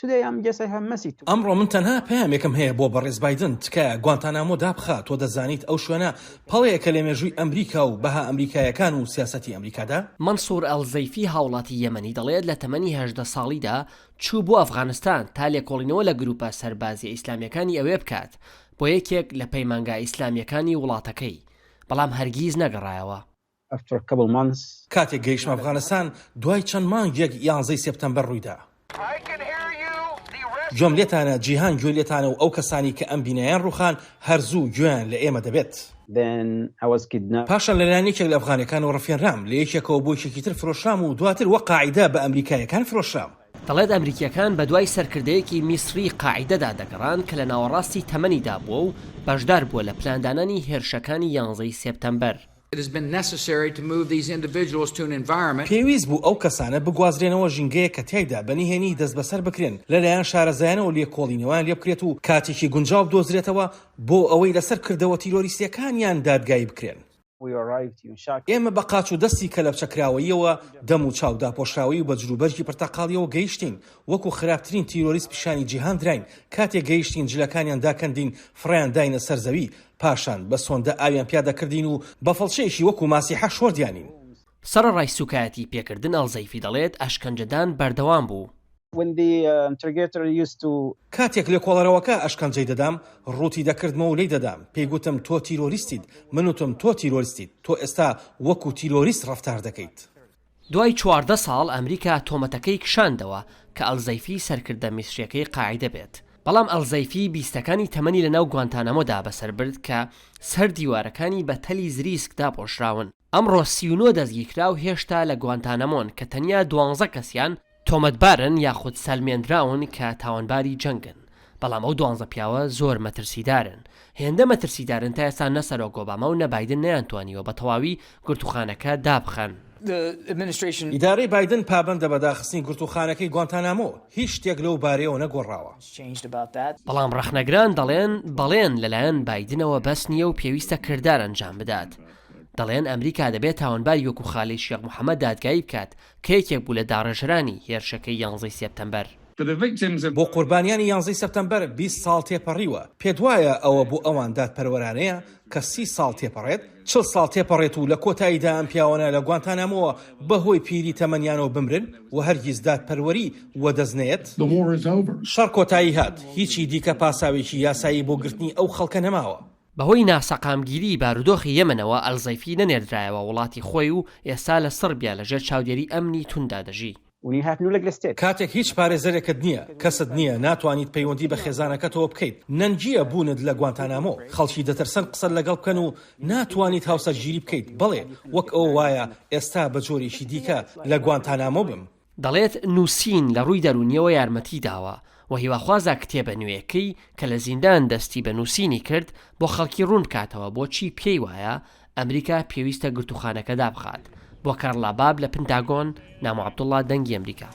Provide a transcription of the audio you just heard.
ئەمڕۆ من تەنها پەیامێکم هەیە بۆ بەڕێز بایدن، تکایە گوانتانامۆ دابخە، تۆ دەزانیت ئەو شوێنە پەڵەیەکە لە مێژووی ئەمریکا و بەها ئەمریکایەکان و سیاسەتی ئەمریکادا. مەنسوور ئەلزەیفی هاوڵاتی یەمەنی دەڵێت لە تەمەنی 18 ساڵیدا چوو بۆ ئەفغانستان تا لێکۆڵینەوە لە گروپە سەربازیە ئیسلامیەکانی ئەوێ بکات بۆ یەکێک لە پەیمانگا ئیسلامیەکانی وڵاتەکەی بەڵام هەرگیز نەگەڕایەوە. After a couple months. کاتێک گەیشتمە ئەفغانستان دوای چەند مانگێک یانزەی سێپتەمبەر ڕوویدا. گوێم لێتانە، جیهان گوێی لێتانە و ئەو کەسانەی کە ئەم بینایەیان ڕووخان هەر زوو گوێیان لە ئێمە دەبێت. Then I was kidnapped. پاشان لەلایەن یەکێک لە ئەفغانەکانەوە ڕفێنرام، لە یەکێکەوە بۆ یەکێکی تر فرۆشرام و دواتر وەک قاعیدە بە ئەمریکاییەکان فرۆشرام. دەڵێت ئەمریکییەکان بەدوای سەرکردەیەکی میسری قاعیدەدا دەگەڕان کە لە ناوەڕاستی تەمەنیدا بووە و بەشدار بووە لە پلاندانانی هێرشەکانی یانزەی سێپتەمبەر. پێویست بوو ئەو کەسانە بگوازرێنەوە ژینگەیەک کە تیایدا بە نهێنی دەستبەسەر بکرێن، لەلایەن شارەزایانەوە لێکۆڵینەوەیان لێبکرێت و کاتێکی گونجاو بدۆزرێتەوە بۆ ئەوەی لەسەر کردەوە تیرۆریستییەکانیان دادگایی بکرێن. ئێمە بە قاچ و دەستی کەلەپچەکراوەییەوە، دەم و چاو داپۆشراوەیی و بە جلوبەرگی پرتەقاڵییەوە گەیشتین، وەکو خراپترین تیرۆریست پیشانی جیهان دراین، کاتێک گەیشتین جلەکانیان داکەندین، فڕێیان داینە سەر زەوی، پاشان بە سۆندە ئاویان پیا دەکردین و بە فڵچەیەکی وەکو ماسیحە شۆردیانین. سەرەڕای سوکایەتی پێکردن ئەلزەیفی دەڵێت ئەشکەنجەدان بەردەوام بوو. کاتێک لێکۆڵەرەوەکە ئەشکەنجەی دەدام، ڕووتی دەکردمەوە و لێی دەدام، پێی گوتم تۆ تیرۆریستیت، من وتم تۆ تیرۆریستیت، تۆ ئێستا وەکو تیرۆریست ڕەفتار دەکەیت. دوای 14 ساڵ ئەمریکا تۆمەتەکەی کشاندەوە کە ئەلزەیفی سەرکردە میسریەکەی قاعیدە بێت، بەڵام ئەلزەیفی بیستەکانی تەمەنی لەناو گوانتانامۆدا بەسەر برد کە سەر دیوارەکانی بە تەلی زریسک داپۆشراون. ئەمڕۆ 39 دەستگیرکراو هێشتا لە گوانتانامۆن کە تەنیا دوانزە کەسیان تۆمەتبارن یاخود سەلمێندراون کە تاوانباری جەنگن، بەڵام ئەو دوانزە پیاوە زۆر مەترسیدارن، هێندە مەترسیدارن تا ئێستا نە سەرۆک ئۆباما و نە بایدن نەیانتوانیوە بە تەواوی گرتووخانەکە دابخەن. ئیدارەی بایدن پابەندە بە داخستنی گرتووخانەکەی گوانتانامۆ، هیچ شتێک لەو بارەیەوە نەگۆڕاوە. بەڵام ڕەخنەگران دەڵێن بەڵێن لەلایەن بایدنەوە بەس نییە و پێویستە کردار ئەنجام بدات. دەڵێن ئەمریکا دەبێت تاوانباری وەکو خالید شێخ محەمەد دادگایی بکات کە یەکێک بوو لە داڕێژەرانی هێرشەکەی یانزەی سێپتەمبەر. بۆ قوربانیانی یانزەی سێپتەمبەر 20 ساڵ تێپەڕیوە، پێتوایە ئەوە بۆ ئەوان دادپەروەرانەیە کە 30 ساڵ تێپەڕێت، 40 ساڵ تێپەڕێت و لە کۆتاییدا ئەم پیاوانە لە گوانتانامۆوە بەهۆی پیری تەمەنیانەوە بمرن و هەرگیز دادپەروەری وەدەست نەیەت؟ شەڕ کۆتایی هات، هیچی دیکە پاساوێکی یاسایی بۆ گرتنی ئەو خەڵکە نەماوە. بەهۆی ناسەقامگیریی بارودۆخی یەمەنەوە ئەلزەیفی نەنێردرایەوە وڵاتی خۆی و ئێستا لە سڕبیا لەژێر چاودێری ئەمنی تونددا دەژی. کاتێک هیچ پارێزەرێکت نییە، کەست نییە، ناتوانیت پەیوەندی بە خێزانەکەتەوە بکەیت، نەنگییە بوونت لە گوانتانامۆ، خەڵکی دەترسن قسەت لەگەڵ بکەن و ناتوانیت هاوسەرگیری بکەیت، بەڵێ، وەک ئەوە وایە ئێستا بە جۆرێکی دیکە لە گوانتانامۆ بم. دەڵێت نووسین لە ڕووی دەروونییەوە یارمەتی داوە و هیواخوازە کتێبە نوێیەکەی کە لە زیندان دەستی بە نووسینی کرد بۆ خەڵکی ڕوون بکاتەوە بۆچی پێی وایە ئەمریکا پێویستە گرتووخانەکە دابخات. بۆ کارلا باب لە پنتاگۆن، نامۆ عەبدوڵڵا دەنگی ئەمریکا.